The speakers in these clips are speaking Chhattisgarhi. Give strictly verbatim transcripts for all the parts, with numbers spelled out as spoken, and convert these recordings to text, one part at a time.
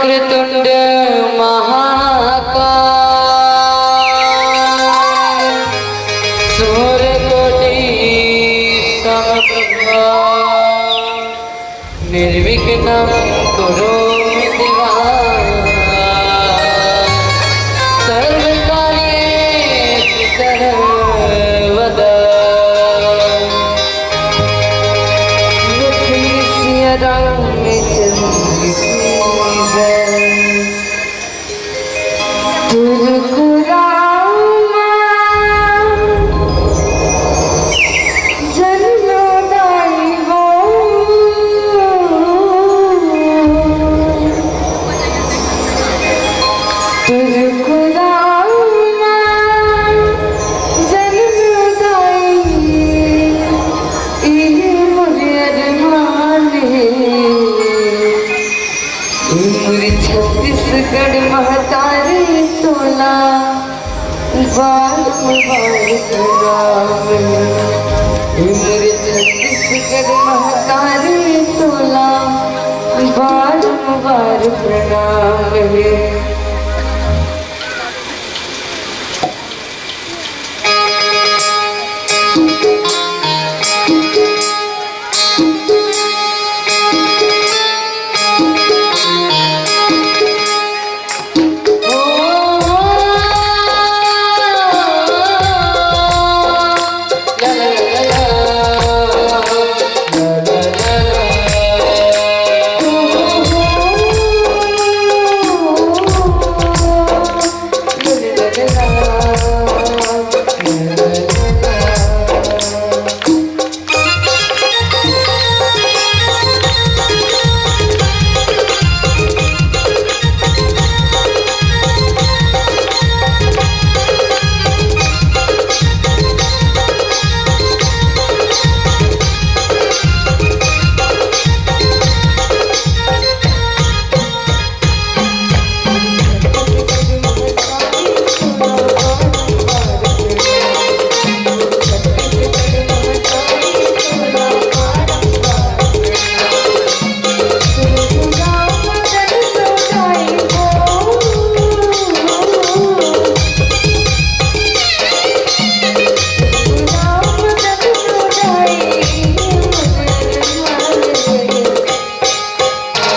वक्रतुण्ड महाकाय सूर्यकोटि समप्रभा निर्विघ्नं कुरु मे देवा सर्वकार्येषु सर्वदा। लखन सिया रामचंद्र की जय। तुझको रामा जन्म दाई हो, तुझको रामा जन्म दाई, इही मोर अरमान हे। उमर छत्तीसगढ़ महतारी तोला बार बार प्रणाम। उमर छत्तीसगढ़ महतारी तोला बार बार प्रणाम हे।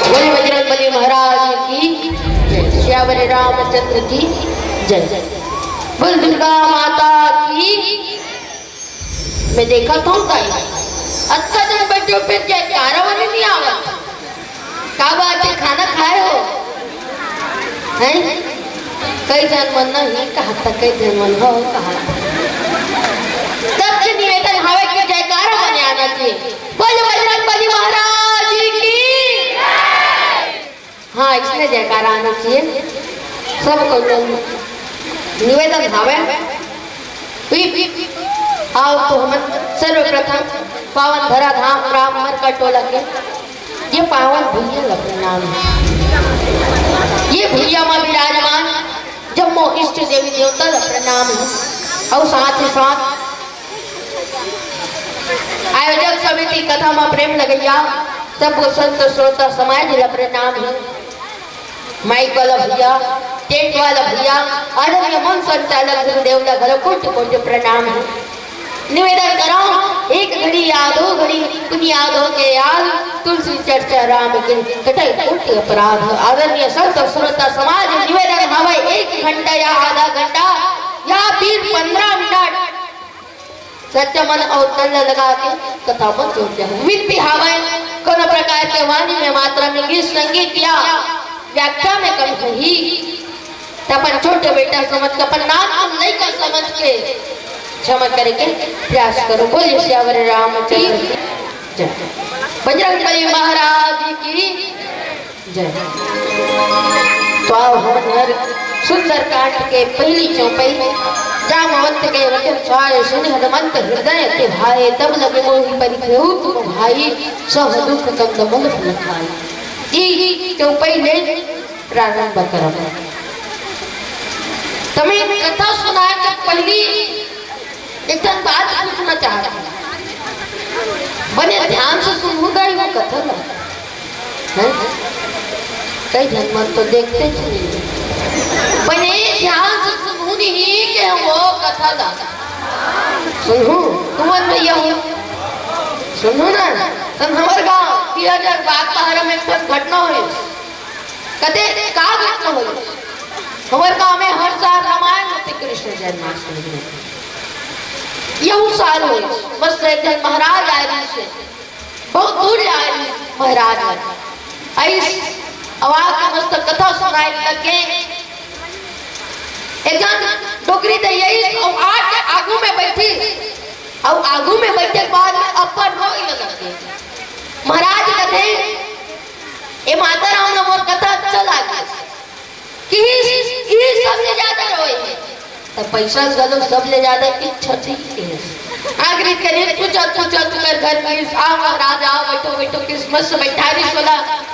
बोल बजरंग बली महाराज की जय, सियावर रामचंद्र की जय। बोल दुर्गा माता की। मैं देखा था ताई, अतका जन बैठे हो, फिर जयकारा वाले नहीं आवत। का बात है, खाना खाए हो? हैं? कई झन मन नहीं कहा था, कई झन मन हो कहा। सबके निवेदन हवे कि जयकारा बने आना चाहिए। बोलो बजरंग बली महाराज की। हाँ, इसमें जयकारा आना चाहिए। सब को निवेदन हवे। आओ तो हमन सर्वप्रथम पावन धरा धाम रामहर का टोला के ये पावन भुइयां ला प्रणाम हे। ये भुइयां मा विराजमान जम्मो इष्ट देवी देवता ला प्रणाम हे। अउ साथ ही साथ आयोजक समिति कथा मा प्रेम लगइया सब संत श्रोता समाज ला प्रणाम हे। माइक वाला भैया, टेंट वाला भैया, आदरणीय मंच संचालक गुरुदेव ला घलो कोटि कोटि प्रणाम हे। निवेदन करौं, एक घड़ी या दो घड़ी पुनि याद होके याद, तुलसी चर्चा राम के कटे कोटि अपराध। आदरणीय संत श्रोता समाज, निवेदन हवय, एक घंटा या आधा घंटा या फिर पंद्रह मिनट सच्चा मन अउ तन ल लगा के कथा म जुड़ जाहू। विनती हावय, कोनो प्रकार के वाणी में मात्रा में गीत संगीत या व्याख्या में कमी होही, त अपन छोटे बेटा समझ के, अपन नान नान लइका समझ के क्षमा करे के प्रयास करो। बोलिए सियावर रामचंद्र की जय। बजरंग बली महाराज की जय। तो आओ हमन हर सुंदरकांड के पहली चौपाई, जामवंत के वचन सारे सुनि हनुमंत हृदय अति भाए, तब लगे मोहि परिखेहु तुम भाई, सह दुख कंद मल फल खाई। ई चौपाई ले प्रारंभ करब। त मैं कथा सुनाए के पहली एक ठन बात पूछना चाहत हूँ, बने ध्यान से सुनहू गा वो कथा ला, हैं? कई झन मन तो देखते ही नहीं। बने ध्यान से सुनहू नहीं कि हम वो कथा ला। सुनहू, तुमन भैया हो। सुनहू ना, तन हमर गाँव, दू हजार बारह में एक ठन घटना होइस। कते का घटना होइस? हमर गाँव में हर साल रामायण होथे, कृष्ण जन्माष्टमी में। ये उस साल होइस, बस एक झन महाराज आए रहिस हे। बहुत दूर ले आए रहिस महाराज मन। आइस, अउ आके मस्त कथा सुनाए लगे। एक झन डोकरी दाई आइस, अउ आके आगू में बइठिस, अउ आगू में बइठे के बाद में अब्बड़ रोए लगे। महाराज कथे, "ए माता राम न मोर कथा अच्छा लागे।" किहिस, "इही सबले जादा रोए हे।" त पइसा घलो सबले जादा इच्छा ठीक हे। आखिरी करीब पूछत पूछत ओकर घर में, "आ महाराज, आओ, बइठो, बइठो।" किस्मत से बइठारिस ओला।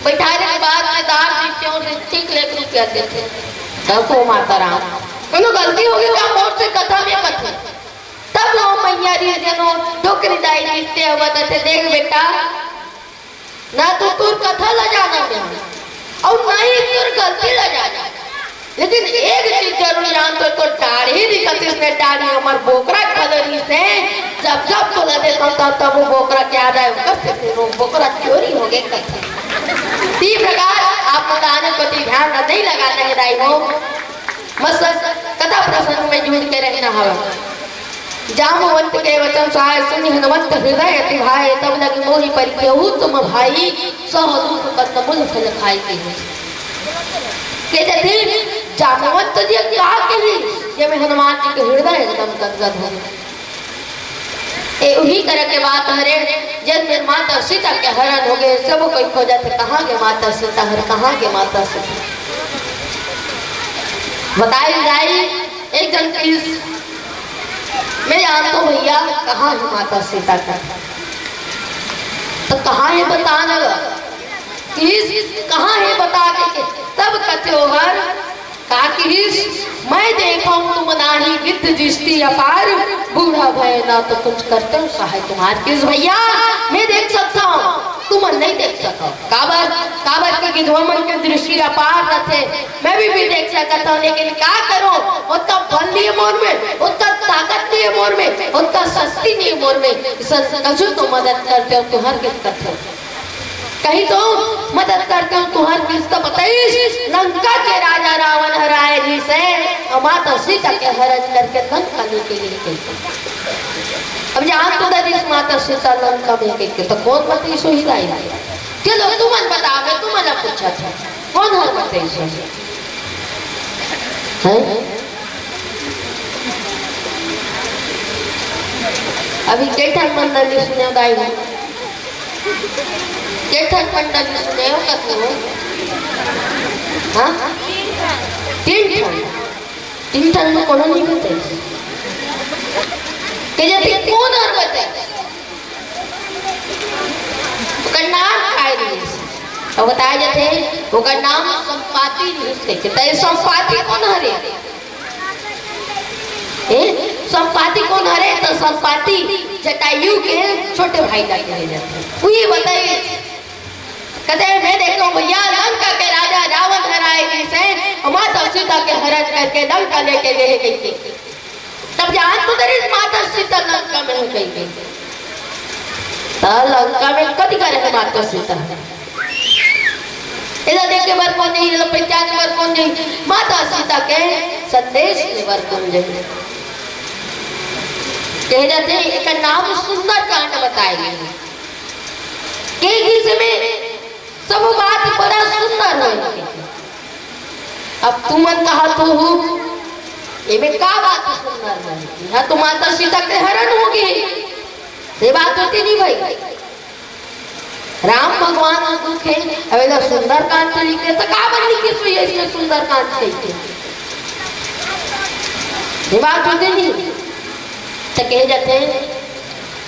बइठारे के बाद में दार दीथे अउ ऋतिक ले एक रुपया देथे। "देखो माता राम, कोनो गलती होगे का मोर से कथा में कथे?" तब वो मइया रहिस हे, डोकरी दाई रहिस हे, अउ बतथे, "देख बेटा, ना तो तोर कथा ला जानंव मैं, अउ ना ही तोर गलती ला जानंव, लेकिन एक चीज जरूर जान, तो तोर दाढ़ी दिखत हे, इसने दाढ़ी हमर बोकरा के घलो रहिस हे, जब जब तोला देखंव तब तब वो बोकरा के याद आए, ओकर से फिर वो बोकरा चोरी होगे कथे।" इही प्रकार आप मन आने कोती ध्यान न दे लगा नहीं दाई हो, मस्त कथा प्रसंग में जुड़ के रहना हवे। जामवंत के वचन सहाय सुनि हनुमंत हृदय अति भाए, तब लगी मोहि परिके उत्तम भाई, सह दुख कंदमूल फल खाई के। के जथे जामवंत जी का कही, जेमे हनुमान जी के हृदय एकदम गदगद हो। ए उही तरह के बात हरे, जेन मेर माता सीता के हरण होगे, सब कोई खोजत हे, "कहाँ गे माता सीता हर, कहाँ गे माता सीता?" बताई जाई, एक झन किहिस, "मैं जानथंव भइया, कहाँ हे माता सीता का?" त कहाँ हे बता न गा। किहिस, "कहाँ हे बता?" के, के। तब कथे ओहर, का किहिस, "मैं देखंव तुम नाहीं गिद्ध दृष्टि अपार, बूढ़ा भय ना तो कुछ करतेंव सहाय तुम्हार।" किहिस, "भइया, मैं देख सकथंव, तुमन नहीं देख सकव।" काबर, काबर के गिद्धवा मन के दृष्टि अपार रथे। मैं भी, भी देख सकत हंव, लेकिन का करों, ओतका बल नइ हे मोर में, ओतका ताकत नइ हे मोर में, ओतका शक्ति नइ हे मोर में। कछु तो मदद करतेंव, तुंहर के करतेंव। कहीं तो मदद करतेंव, तुंहर किस तो बताइस, लंका के राजा रावण हराए रहिस हे, अउ माता सीता के हरण करके लंका लेके गे कहिके। अब जहाँ तो डरिस माता सीता लंका में कहिके, तो कोन बताइस होही दाई? चलो, तुमन बताओ, मैं तुमन ला पूछत हंव। कोन हर बताइस होही? हैं? अभी के ठन मन नइ सुनेव दाई हो? के ठन मन नइ सुनेव कथो? हाँ? तीन ठन। तीन ठन में कोनो नइ बताइस। के जथे कोन हर बताइस? ओकर नाम काय रिहिस? अउ बताए जाथे, ओकर नाम संपाति रिहिस कहिके। त ए संपाति कोन हरे? ए, संपाति कोन हरे? त संपाति जटायु के छोटे भाई ला कहे जाथे। उही बताइस। कथे, "मैं देखंव भइया, लंका के राजा रावण हराए रहिस हे, अउ माता सीता के हरण करके लंका लेके गे हे," कहिके। तब जान तो डरिस माता सीता लंका में हे कहिके। त लंका में कथी करे हे माता सीता? एला देखे बर कोन जाही, एला पहिचाने बर कोन जाही? माता सीता के संदेश ले बर कोन जाही? कहे जाथे, एकर नाम सुंदरकांड बताए गे हे। के जिसमें सब बात बड़ा सुंदर होही। अब तुमन कहत होहू, एमे का बात सुंदर होही? इहाँ तो माता सीता के हरण होगे हे, ये बात होथे नहीं भई। राम भगवान के दुख हे, अब एला सुंदरकांड तो लिखे, तो काबर लिखे सो ये इसमें सुंदरकांड कहिके? ये बात होथे नहीं। तो कहे जाथे,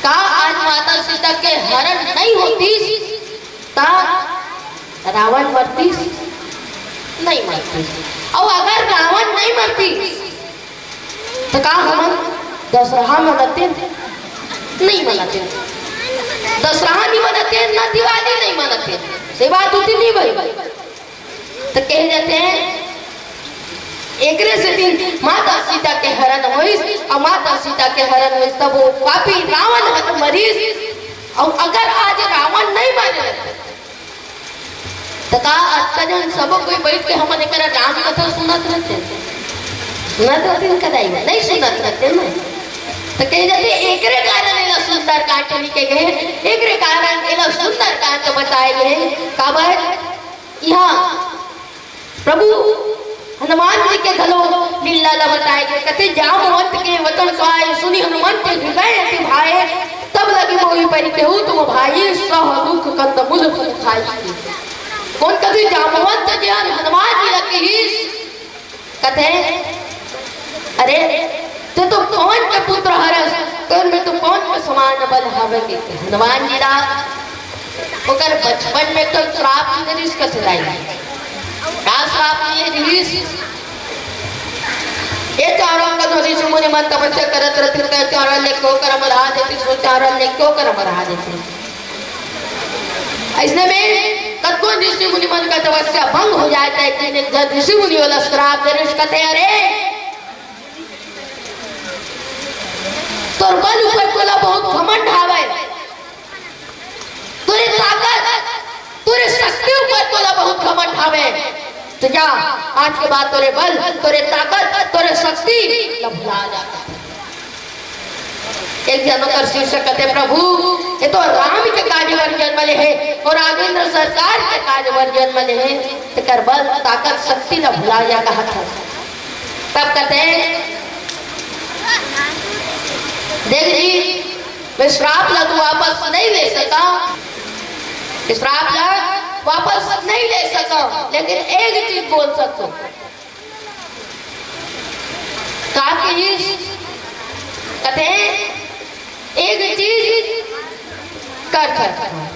का आज माता सीता के हरण नहीं होतिस? त रावण मरतिस? नहीं मरतिस। अउ अगर रावण नहीं मरतिस, त का हमन दशहरा मनातेन? नहीं मनातेन। दशहरा नहीं मनातेन, ना दिवाली नहीं मनातेन। ये बात होथे नहीं भई? त कहे जाथे, एकरे सेती माता सीता के हरण होइस, अउ माता सीता के हरण होइस, तब वो पापी रावण ह तो मरिस, अउ अगर आज रावण नहीं मरे रहते, त का अतका झन सबो कोई बैठ के हमन एकरा राम कथा सुनत रहते? सुनत रहते न कदाई? नहीं सुनत रहते ना। त कहे जाथे, एकरे कारण एला सुंदरकांड लिखे गए, एकरे कारण एला सुंदरकांड बताए गए। काबर? इहाँ प्रभु हनुमान जी के घलो लीला ला बताए गए। कथे, "जामवंत के वचन सुहाए, सुनि हनुमंत हृदय अति भाए। तब लगी मोहि परि तेहु तुम भाई, सह दुख कंदमूल फल खाई।" कोन कथे? जामवंत जी हनुमान जी ला किहिस, कथे, "अरे, ते तो पवन के पुत्र हरस, तोर में तो पवन के समान बल हवे," कहिके हनुमान जी ला ओकर बचपन में तो श्राप दे रिहिस कथे दाई। का श्राप दे रिहिस? ये चारों का जो ऋषि मुनि मन तपस्या करत रहते, ते चारों ले क्यों करम रहा देती, सो चारों ले क्यों करम रहा देती। अइसने में कतको ऋषि मुनि मन का तपस्या भंग हो जाए, त एक दिन एक झन ऋषि मुनि वाला श्राप दे रिहिस, कथे, "अरे, तोर बल ऊपर तोला बहुत घमंड हावय, तोरे ताकत, तोरे शक्ति ऊपर तोला बहुत घमंड हावय। त जा, आज के बाद तोरे बल, तोरे ताकत, तोरे शक्ति ला भुला जा।" एक झन ओकर शिष्य कथे, "प्रभु, ये तो राम के काज बर जन्म ले हे अउ राघवेंद्र सरकार के काज बर जन्म ले हे, तेकर बल, ताकत, शक्ति ला भुला जा," कहत हे। तब कथे, "देख जी, मैं श्राप ला तो वापस नहीं ले सका, श्राप ला वापस नहीं ले सका, लेकिन एक चीज बोल सकथों।" का कहिस? कथे, "एक चीज कर सकथों,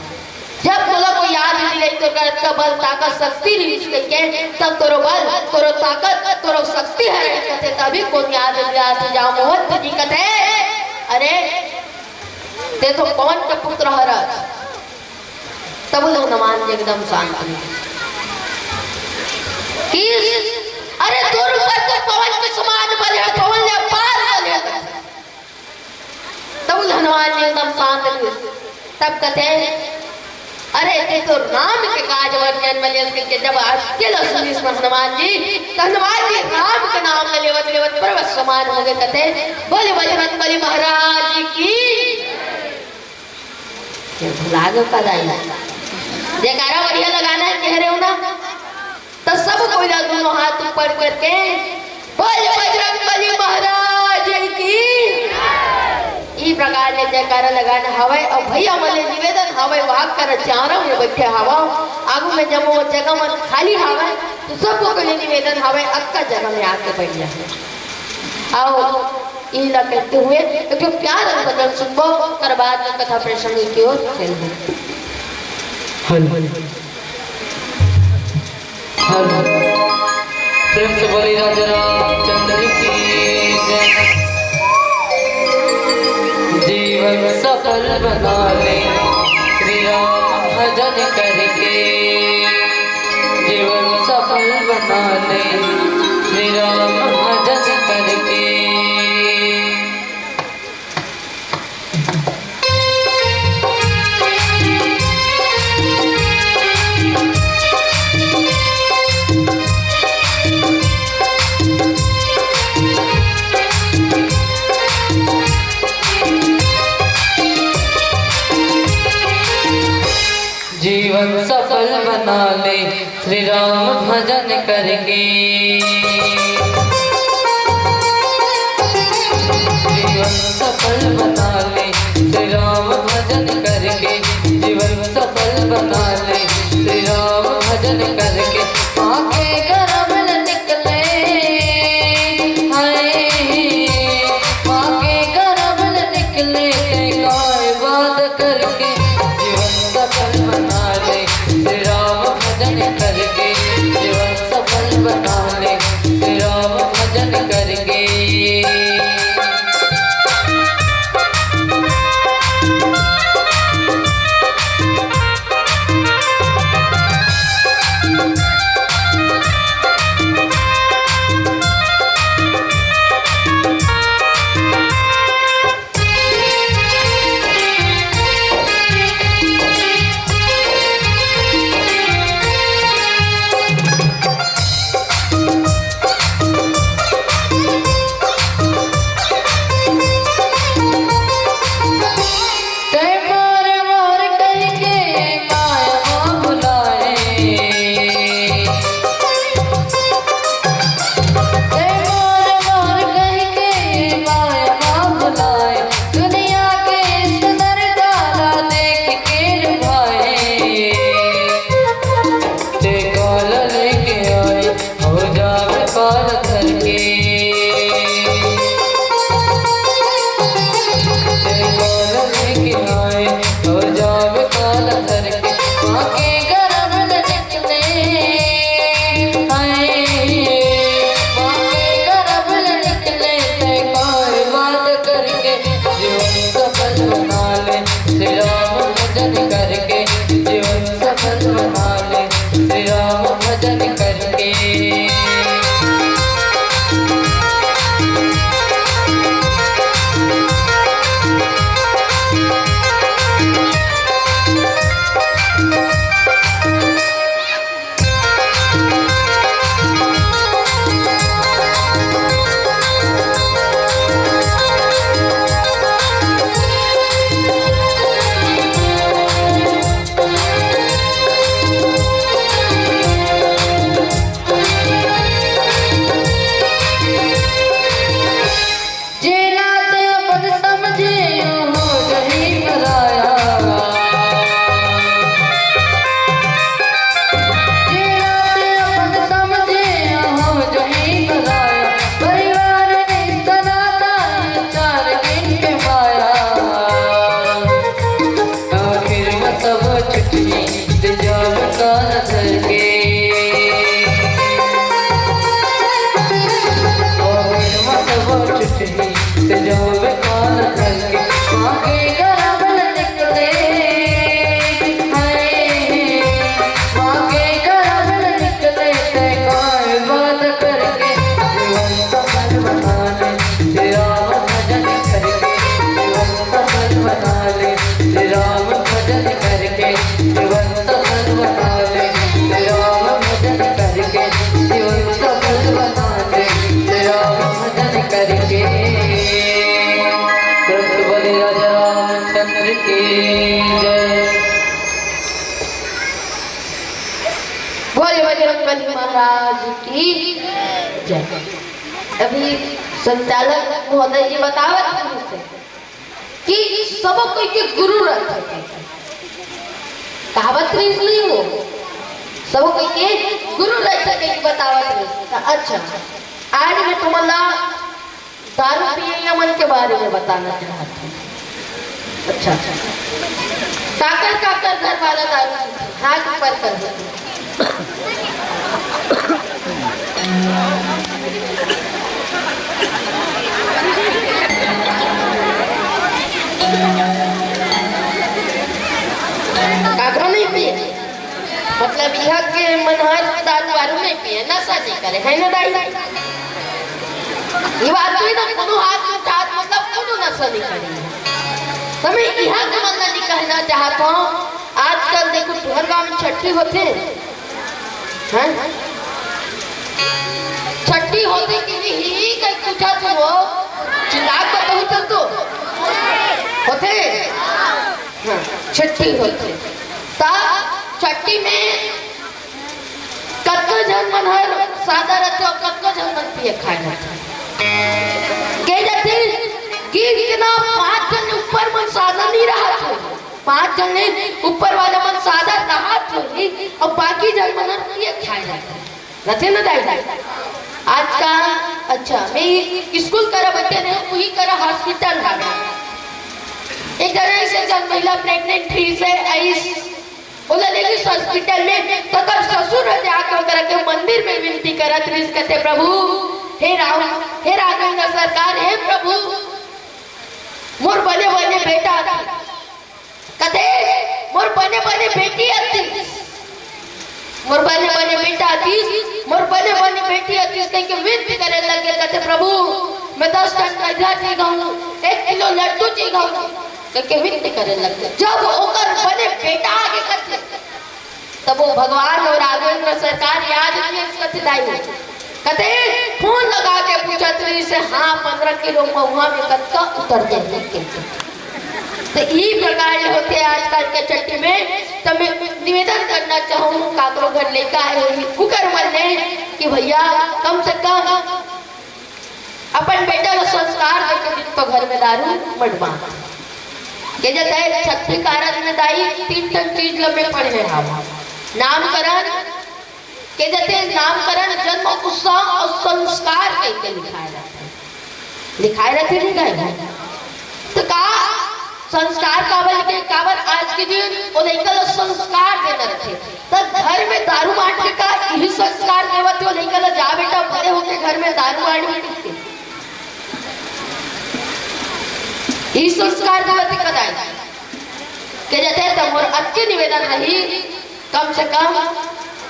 जब तोला कोई याद दिलाई, तोर करा अतका बल, ताकत, शक्ति रहिस कहिके, तब तोरो बल, तोरो ताकत, तोरो शक्ति हरय कथे, तभी कोन याद दिलाथे।" जामवंत जी कथे, "अरे, ते तो पवन के पुत्र हरस।" तब ले हनुमान जी एकदम शांत हो गे। कि, "अरे, तोर ऊपर तो पवन के समान बल हे, पवन ले अपार बल हे।" तब ले हनुमान जी एकदम शांत हो गे। तब कथे, "अरे, ते तो राम के काज बर जन्म लेस," कहिके जब अतके ल सुनिस न हनुमान जी, त हनुमान जी राम के नाम ल लेवत लेवत पर्वत समान हो गे। कथे, "बोले बजरंग बली महाराज की।" ये भुला गए का दाई? जयकारा बढ़िया लगाना है, कह रहे हो ना? तो सब कोई ला दोनों हाथ ऊपर करके बोल बजरंग बली महाराज की। ई प्रकार ले जयकारा लगाना हवय। अउ भैया मन ले निवेदन हवय, वहां कर चारों में बैठे हवा, आगू में जब वो जगह मन खाली हवय, तो सबको के लिए निवेदन हवय, अक्का जगह में आके बैठ जाए। आओ, इला कहते हुए एक ठो प्यारा भजन सुनबो, ओकर बाद में कथा प्रसंग की ओर चलबो। हल। हल। प्रेम से बोली राजा रामचंद्र की जय। जीवन सफल बना ले श्री राम भजन करके, जीवन सफल बना ले श्री राम भजन करके। जीवन सफल बना ले श्री राम भजन करके। जीवन सफल बना ले श्री राम भजन करके, जीवन सफल बना ले श्री राम भजन करके। माँ के गर्भ ले निकले, हाय, माँ के गर्भ ले निकले, ते काय वाद करके। जीवन सफल बना ले श्री राम भजन करके, जीवन सफल बना ले श्री राम भजन करके। जय। अभी संचालक महोदय जी बतावत रहिस हे कि सबो कोई के गुरु रहिथे। कहावत रहिस नहीं वो, सबो कोई के गुरु रहिथे कहिके बतावत रहिस। त अच्छा, आज मैं तुमन ला दारू पियइया मन के बारे में बताना चाहत हूँ। अच्छा, काकर काकर घर वाला दारू पीथे? हाथ ऊपर कर दो। काकरो नहीं पिए? मतलब, इहाँ के मन हर दारू वारू नहीं पिए, नशा नहीं करे, है ना दाई? ये बात तो है ना, कोनो हाथ में उठात, मतलब, कोनो नशा नहीं करे। त मैं इहाँ के मन ला नहीं कहना चाहत हूँ, आजकल देखो, तुहर गाँव में छट्ठी होथे, हैं? छट्ठी होथे कि नहीं, ही कहीं पूछा तू हो, चिल्ला के बताऊ तब तो। होथे? हाँ, छट्ठी होथे। त छट्ठी में कतको झन मन हर सादा रथे अउ कतको झन मन पिए खाए रथे। के जाथे कि इतना पाँच झन ऊपर मन सादा नहीं रहत हो, पाँच झन ले ऊपर वाला मन सादा रहत हो ही, अउ बाकी झन मन हर पिए खाए रथे। रथे न दाई? आज का, अच्छा, मैं स्कूल करा बइठे रहे, वही करा हॉस्पिटल हवे। एक जन ऐसे जन महिला प्रेग्नेंट थी से आइस, ओला ले गइस हॉस्पिटल में, तो ओकर ससुर ह जाके ओकरा के मंदिर में विनती करत रहिस, कथे, "प्रभु, हे राम, हे राघवेंद्र सरकार, हे प्रभु, मोर बने बने बेटा आतिस।" कथे, "मोर बने बने बेटी आतिस, मोर बने बने बेटा आतिस, मोर बने बने बेटी आतिस," कहिके विनती करे लगे, कथे, "प्रभु, मैं दस ठन गजरा चघाहूँ, एक किलो लड्डू चघाहूँ।" कहिके विनती करे लगे। जब ओकर बने बेटा आगे कथे, तब वो भगवान अउ राघवेंद्र सरकार याद किहिस, कथे दाई, कथे फोन लगा के पूछत रहिस हे, "हाँ, पंद्रह किलो महुआ में कतका उतर जाही?" कहिके। त ई प्रकार ले होथे आजकल के छट्ठी में। त मैं निवेदन करना चाहूँ, काकरो घर लइका हे, कुकर मन ले कि भैया, कम से कम अपन बेटा ला संस्कार देके दिन तो घर में दारू मत बांट। के जाथे छट्ठी कारज में दाई तीन ठन चीज ल मैं पढ़े हवं। नामकरण, के जाथे नामकरण, जन्म उत्सव अउ संस्कार कहिके लिखाए रथे। लिखाए रथे नहीं दाई? त का संस्कार काबर लिखे? काबर आज के दिन ओ लइका ल संस्कार देना रथे। त घर में दारू बांट के का इही संस्कार देवत हो लइका ल, "जा बेटा, बड़े होके घर में दारू बांटबे" कहिके? इही संस्कार देवत हे का दाई? के जाथे त मोर अतके निवेदन रही, कम से कम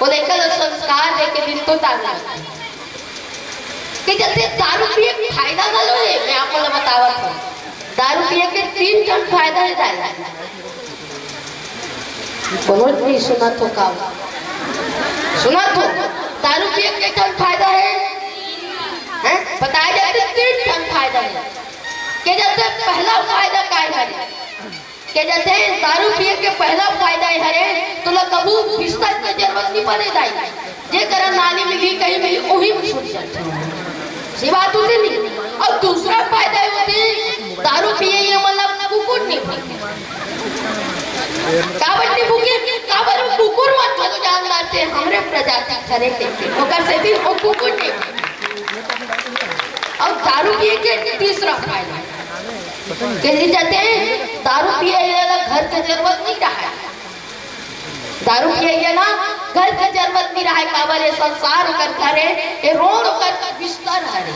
ओ लइका ल संस्कार दे के दिन तो दारू। के जाथे दारू पिए के फायदा घलो हे, मैं आप मन ल बतावत हूँ। दारू पिए के तीन ठन फायदा हे दाई। कोनो नहीं सुनत हो का? सुनत हो? दारू पिए के ठन फायदा हे? हैं? बताए जाथे तीन ठन फायदा हे। के जाथे पहला फायदा का हे? के जाथे दारू पिए के पहला फायदा ये हरे, तोला कभू बिस्तर के जरूरत नहीं पड़े दाई। जे करा नाली मिली, कहीं मिली, उही में सुत जाथे। सही बात होथे नहीं? अउ दूसरा फायदा ये होथे, दारू पिए ये मतलब कुकुर नहीं भूके। काबर नहीं भूके? काबर वो कुकुर मन घलो जान डारथे, हमरे प्रजाति हरे कहिके। ओकर सेती वो कुकुर नहीं भूके। अउ दारू पिए के तीसरा फायदा, के जाथे दारू पिए वाला घर के जरूरत नहीं रहे। दारू पिए ना घर के जरूरत नहीं रहे, काबर ये संसार ओकर घर हे, ये रोड ओकर बिस्तर हरे।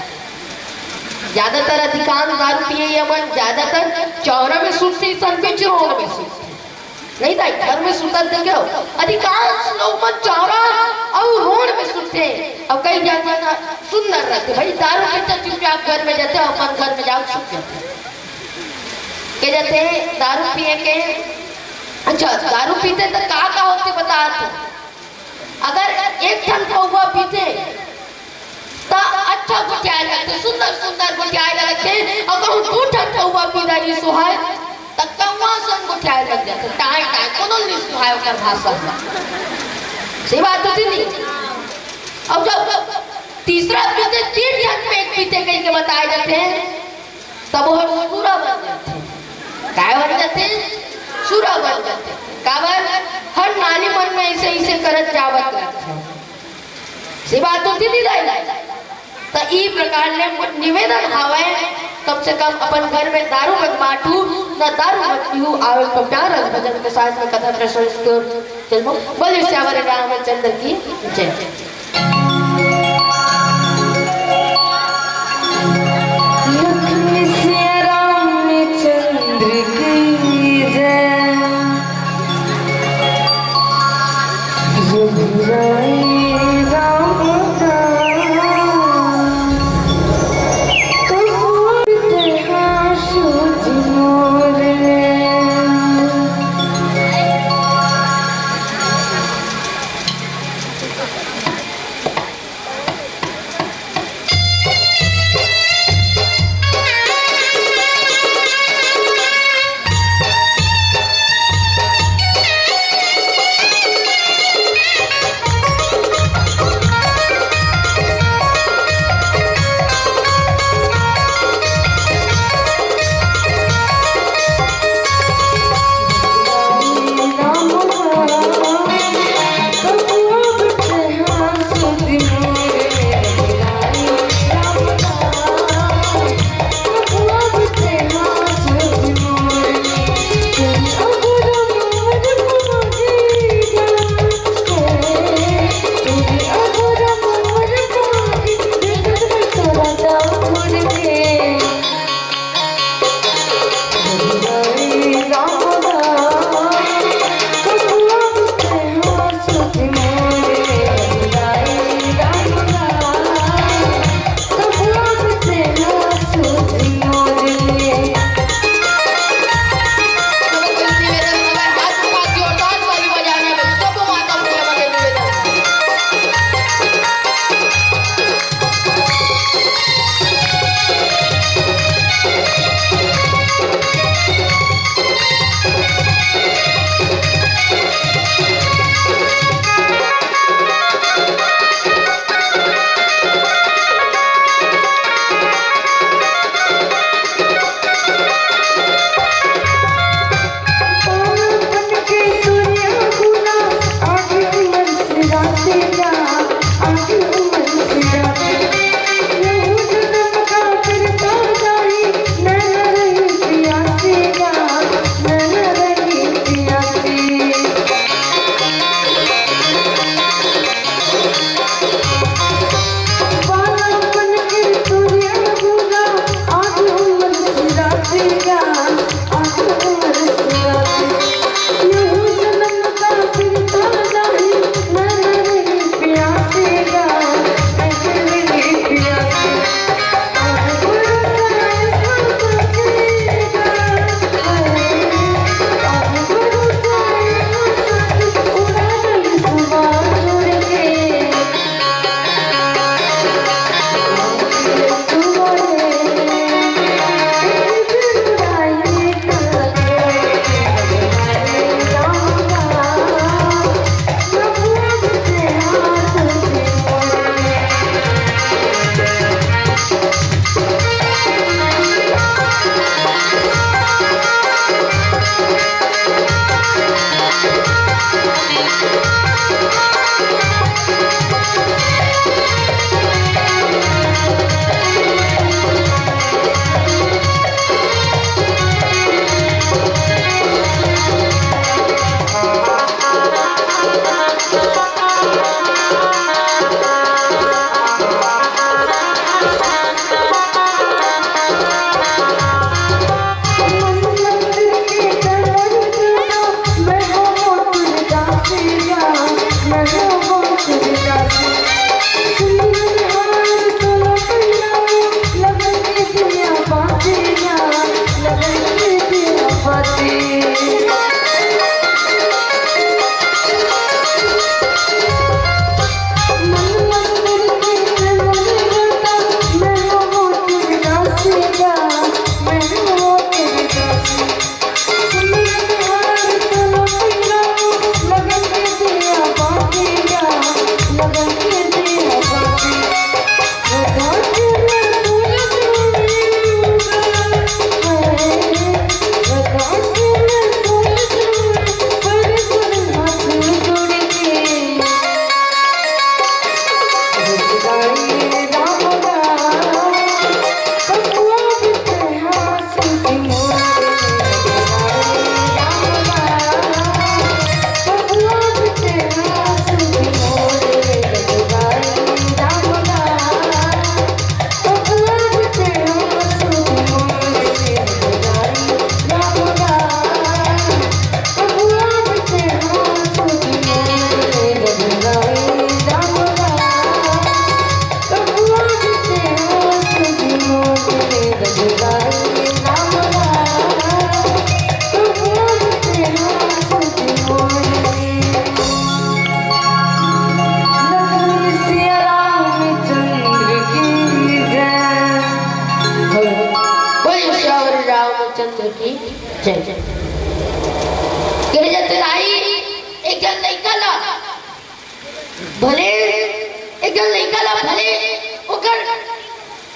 ज्यादातर अधिकांश दारू पिए मन ज्यादातर चौरा में सुतथे, सन बीच रोड में सुतथे। नहीं दाई, घर में सुतत देखे हो, अधिकांश लोग मन चौरा अउ रोड में सुतथे। अउ कई जन मन सुंदर रहिथे भाई, दारू पीथे चुपचाप घर में जाथे, अपन घर में जाके सुत जाथे। के जाथे दारू पिए के, अच्छा, दारू पीथे त का का होथे बता तू। अगर एक ठन पौवा पीथे त अच्छा गोठियाए लगथे, सुंदर सुंदर गोठियाए लगथे। अउ कहूँ दू ठन पौवा पी डारिस हे त कौवा सन गोठियाए लग जाथे, टाय टाय, कोनो नहीं सुहाए ओकर भाषा। सही बात होथे नहीं? अउ जब तीसरा पीथे, तीन झन पेग पीथे कहिके बताए जाथे, तब वो सुरा बन जाथे। काय बन जाथे? सुरा बन जाथे। काबर? हर नानी मन में ऐसे ऐसे करत जावत रहथे। से बात होती नहीं दाई? त ई प्रकार ले मोर निवेदन हावय, कम से कम अपन घर में दारू मत बांटू, न दारू मत पीहू। आवे तो प्यार रस भजन के साथ में कथा प्रसंग को चलबो। बोलिए सियावर रामचंद्र की जय। लखन सिया रामचंद्र की जय। रघुराई राम का कपूर तेरा सूझ मोर। की जय। कहे जाथे दाई, एक झन लइका ला भले, एक झन लइका ला भले ओकर,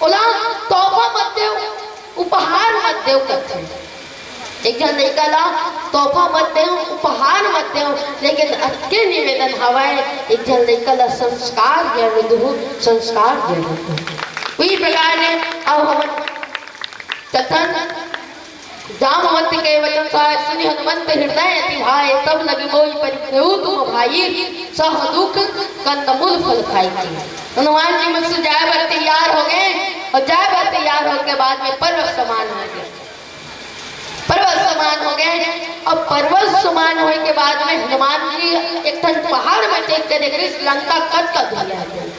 ओला तोहफा मत देव, उपहार मत देव कथे। एक झन लइका ला तोहफा मत देव, उपहार मत देव, लेकिन अतके निवेदन हवय, एक झन लइका ला संस्कार जरूर दू, संस्कार जरूर दू। उही प्रकार ले अब हमन कथन जामवंत के वचन सहाय सुनि हनुमंत हृदय अति भाए, तब लगी मोहि परिग्रहु तुम भाई, सह दुख कंदमूल फल खाई के। हनुमान जी मन से जाए बर तैयार हो गए और जाए बर तैयार होए के बाद में पर्वत समान हो गए, पर्वत समान हो गए। अब पर्वत समान होए के बाद में हनुमान जी एक ठन पहाड़ में टेक के देखे, लंका कतका दूर हे।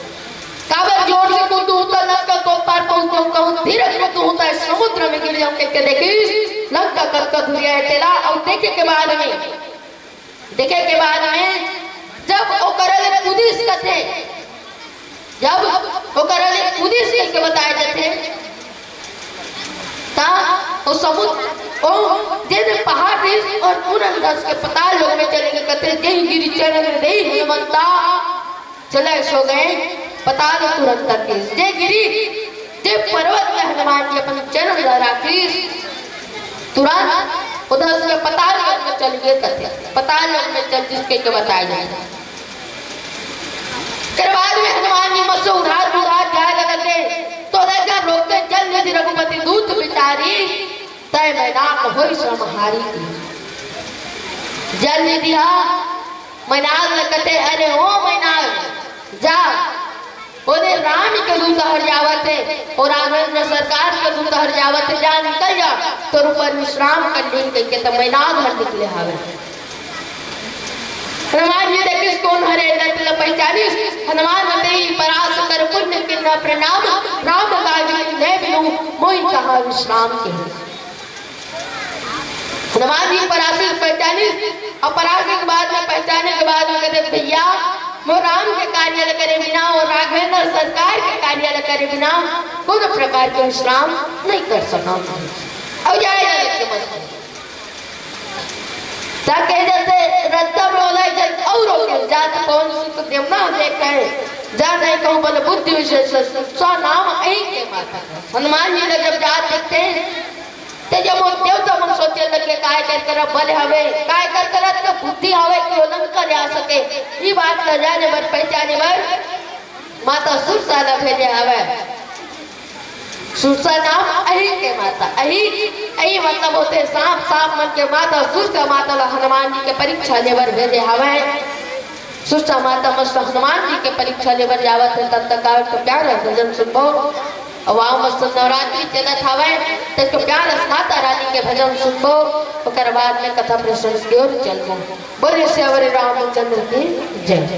काबर जोर से कूदहूं त लंका के ओ पार पहुंच जाहूं, कहूं धीरे कूदहूं त समुद्र में गिर जाहूं, कहिके देखिस लंका कतका दूरिहा हे तेला। अउ देखे के बाद में, देखे के बाद में जब ओकरा ले कूदिस कथे, जब ओकरा ले कूदिस कहिके बताए जाथे, त ओ समुद्र, ओ जेन पहाड़ रिहिस अउ तुरंत धस के पताल लोक में चले गे कथे, जेहि गिरि चरण देई हनुमंता, चले सो गए पताल तुरंत तक। जे गिरी, जे पर्वत में हनुमान जी अपन चरण ला राखिस, तुरंत उधर से पताल लोक में चल गए कथे, पताल लोक में चल जिसके के बताए जाए। तेकर बाद में हनुमान जी मस्त उड़ात उड़ात जाए लगथे, तो राजा रोकथे, जल निधि रघुपति दूत बिचारी, तय मैनाक होई श्रम हारी की। जल निधि हा मैनाक ल कथे, अरे ओ मैनाक, जा, ओदे राम के दूत हर जावत हे, ओ राघवेंद्र सरकार के दूत हर जावत हे, जा निकल जा, तोर ऊपर विश्राम कर लीन कहिके त मैनाक हर निकले हावे। हनुमान जी देखिस कोन हरे, नत ल पहिचानिस, हनुमान हते ही परास कर पुण्य किन्ना प्रणाम, राम काज कीन्हे बिनु मोहि कहा विश्राम के। हनुमान जी परास ल पहिचानिस, अउ परास के बाद में, पहिचाने के बाद में कथे, भैया, मोर राम के कार्य ल करे बिना, अउ राघवेंद्र सरकार के कार्य ल करे बिना कोनो प्रकार के विश्राम नहीं कर सकंव। अउ जाए ला लगे मत। त कहे जाथे, रद्दा में ओला जन अउ रोके, जात कौन सुत देवना देखे, जा नहीं कहूं बल बुद्धि विशेष, सुरसा नाम अही के माता। हनुमान जी ल जब जात देखथे, ते जब वो देवता मन सोचे लगे, काय कर कर बल हवे, काय कर कर के बुद्धि हवे कि वो लंका जा सके, ई बात ल जाने बर, पहिचाने बर माता सुरसा ल भेजे हवे। सुरसा नाम अही के माता। अही, अही मतलब होथे सांप, सांप मन के माता। सुरसा माता ला हनुमान जी के परीक्षा ले बर भेजे हवय। सुरसा माता मस्त हनुमान जी के परीक्षा ले बर जावत हे, तब तक आवत तो प्यारा भजन सुनबो। अउ आओ मस्त नवरात्रि चलत हवय, तब तो प्यारा माता रानी के भजन सुनबो। ओकर बाद में कथा प्रसंग की ओर चलबो। बोले सियावर रामचंद्र की जय।